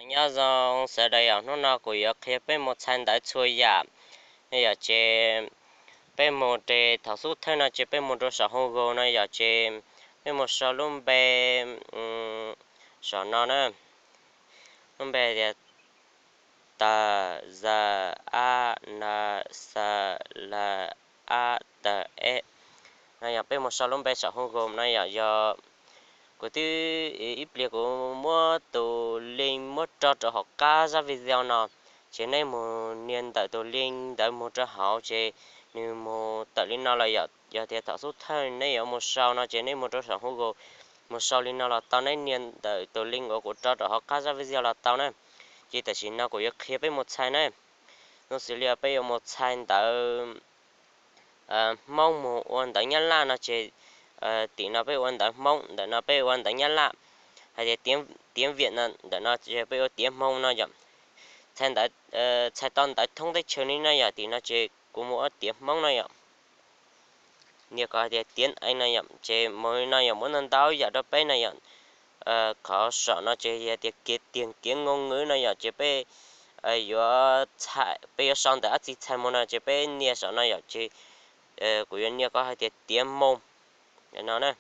Nyob zoo sawv daws yom, hnub no kuv yuav qhia peb mus txhais ntawv txhua yam. Yom ces peb mus rau thaum xub thawj no ces peb mus rau saum Google no yom ces peb mus sau lub npe saum no na, lub npe tias ta, za, a, na, xa, la, a, ta, e. No yog peb mus sau lub npe saum Google no yom, yog kuv twb ib pliag kuv muab tus link muab tso rau hauv qab zaj video no, ces nej mus nias ntawm tus link ntawd mus rau hauv ces nws mus tawm li no lawm yom. Yog tias thaum xub thawj nej yuav mus sau no ces nej mus rau saum Google mus sau li no los tau, nej nias ntawm tus link uas kuv tso rau hauv qab zaj video los tau na. Ces tam sim no kuv yuav qhia peb mus txhais na. Zoo xws li peb yuav mus txhais ntawv Hmoob mus ua ntawv Nyab Laj no ces tim no peb ua ntawv Hmoob, ntawm no peb ua ntawv Nyab Laj. Hais tias tiếng Việt no, ntawm no ces peb ua tiếng Hmoob no yom. Txhais ntawv, txhais tau ntawv thoob teb chaws li no yom, tim no ces kuv mus ua tiếng Hmoob no yom. Nias kom hais tias tiếng Anh no yom, ces mus li no yom, muab ntau ntau yam rau peb no yom. Qhov saum no ces yog tias tìm kiếm ngôn ngữ no yom, ces peb yuav txhais, peb yuav sau ntawv dab tsi txhais mus no ces peb nias saum no yom, ces kuv yuav nias kom hais tias tiếng Mông no na.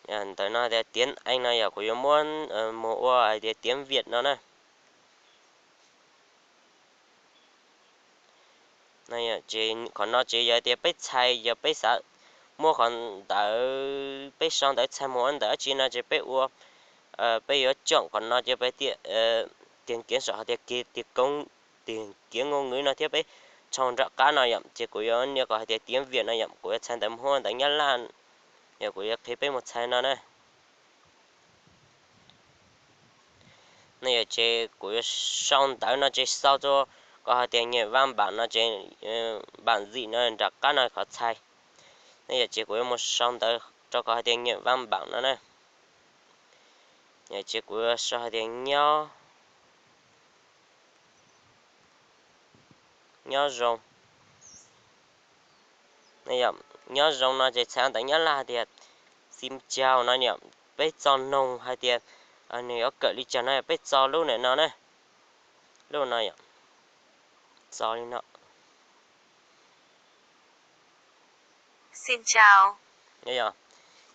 Ntawm no tias tiếng Anh no yom, kuv yuav muab mus ua hais tias tiếng Việt no na. Ces qhov no ces yog tias peb txhais, yog peb xav muab qhov ntawd peb sau ntawv txhais mus ua ntawv dab tsi no ces peb ua, peb yuav chọn qhov no ces peb tìm kiếm saum hais tias tìm kiếm ngôn ngữ no thiab peb txhais nram qab no yom, ces kuv yuav nias kom hais tias tiếng Việt no yom, kuv yuav txhais ntawv mus ua ntawv Nyab Laj, yog kuv yuav qhia peb mus txhais no na. No yom, ces kuv yuav sau ntawv no ces sau rau kom hais tias nhận văn bản no ces bản dịch no nram qab no qhov txhais. No yom, ces kuv yuav mus sau ntawv rau kom hais tias nhận văn bản no na. Ces kuv yuav sau hais tias nyob, nyob zoo. Nyob zoo no ces txhais ntawv Nyab Laj hais tias xin chào no yom, peb txo noog hais tias nws yuav kawm li cas no yom, peb txo lub ntawm no na, lub no yom, txo li no.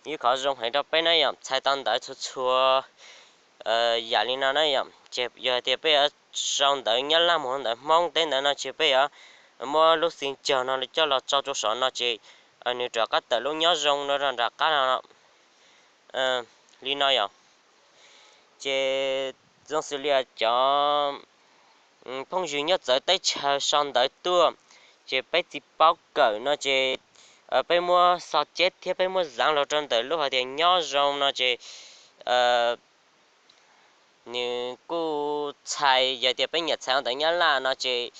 Ib qhov zoo heev rau peb na yom, txhais tau ntawv txhua txhua yam li no na yom, ces yog tias peb yuav sau ntawv Nyab Laj mus ntawv Hmoob teb ntawd no ces peb yuav muab lub xin chào no coj los tso rau saum no ces nws rov qab tawm lub nyob zoo no rau nram qab no. Li no yom, ces zoo xws li cov phooj ywg nyob txawv teb chaws sau ntawv tuaj, ces peb tsis paub kawm no ces peb muab xo ceb thiab peb muab dán los rau ntawm lub hais tias nyob zoo no ces nws kuj txhais, yog tias peb nyiam txhais ua ntawv Nyab Laj no ces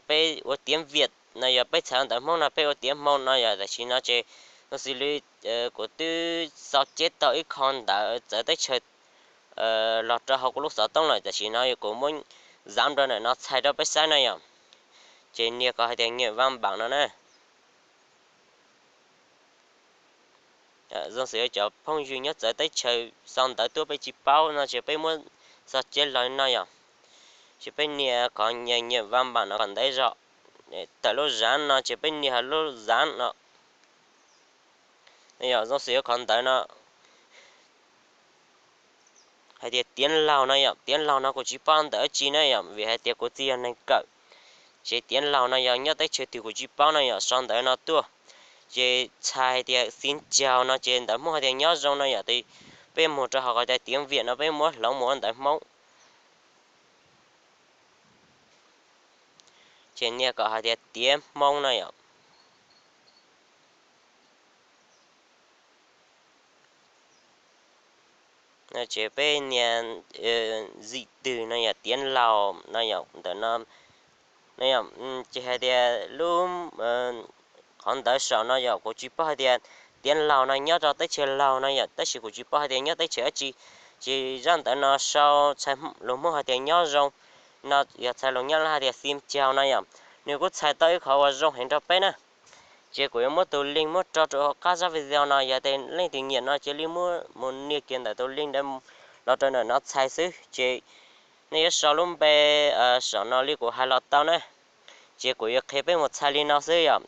peb ua tiếng Việt no, yog peb txhais ua ntawv Hmoob no peb ua tiếng Hmông no yom. Tam sim no ces zoo xws li kuv twb xo ceb tau ib qho ntawv txawv teb chaws los rau hauv kuv lub xov tooj lawm, tam sim no kuv muab dán rau ntawm no txhais rau peb saib na yom. Ces nias kom hais tias nhận văn bản no na. Zoo xws cov phooj ywg nyob txawv teb chaws sau ntawv tuaj peb tsis paub no ces peb muab xo ceb los li no yom. Ces peb nias qhov nhận văn bản no kom ntev zog, tawm lub dán no ces peb nias lub dán no. Yog zoo xws yuav qhov ntawv no hais tias tiếng Lào no yom, tiếng Lào no kuv tsis paub ntawv dab tsi na yom, vim hais tias kuv tsis yog neeg kawm. Ces tiếng Lào no yog nyob teb chaws twg kuv tsis paub no yom, sau ntawv no tuaj. Ces txhais hais tias xin chào no ces ntawv Hmoob hais tias nyob zoo no yom, peb mus rau hauv qhov tias tiếng Việt no peb muab hloov mus ua ntawv Hmoob. Ces nias kom hais tias tiếng Hmông no yom. Ces peb nias dị từ no yog tiếng Lào no yom, ntawm no, no yom, ces hais tias lub, qhov ntawv saum no yom, kuv tsis paub hais tias tiếng Lào no nyob rau teb chaws Laus no yom, tab sis kuv tsis paub hais tias nyob teb chaws dab tsi. Ces zaj ntawv no sau txhais lus Hmoob hais tias nyob zoo no yog txhais lus Nyab Laj hais tias xin chào no yom. Nws kuj txhais tau ib qhov uas zoo heev rau peb na. Ces kuv yuav muab tus link muab tso rau hauv qab zaj video no, yog tias leej twg nyiam no cia li muab mus nias kiag ntawm tus link ntawd los rau ntawm no txhais xwb. Ces nej yuav sau lub npe saum no li kuv hais los tau na. Ces kuv yuav qhia peb mus txhais li no xwb yom.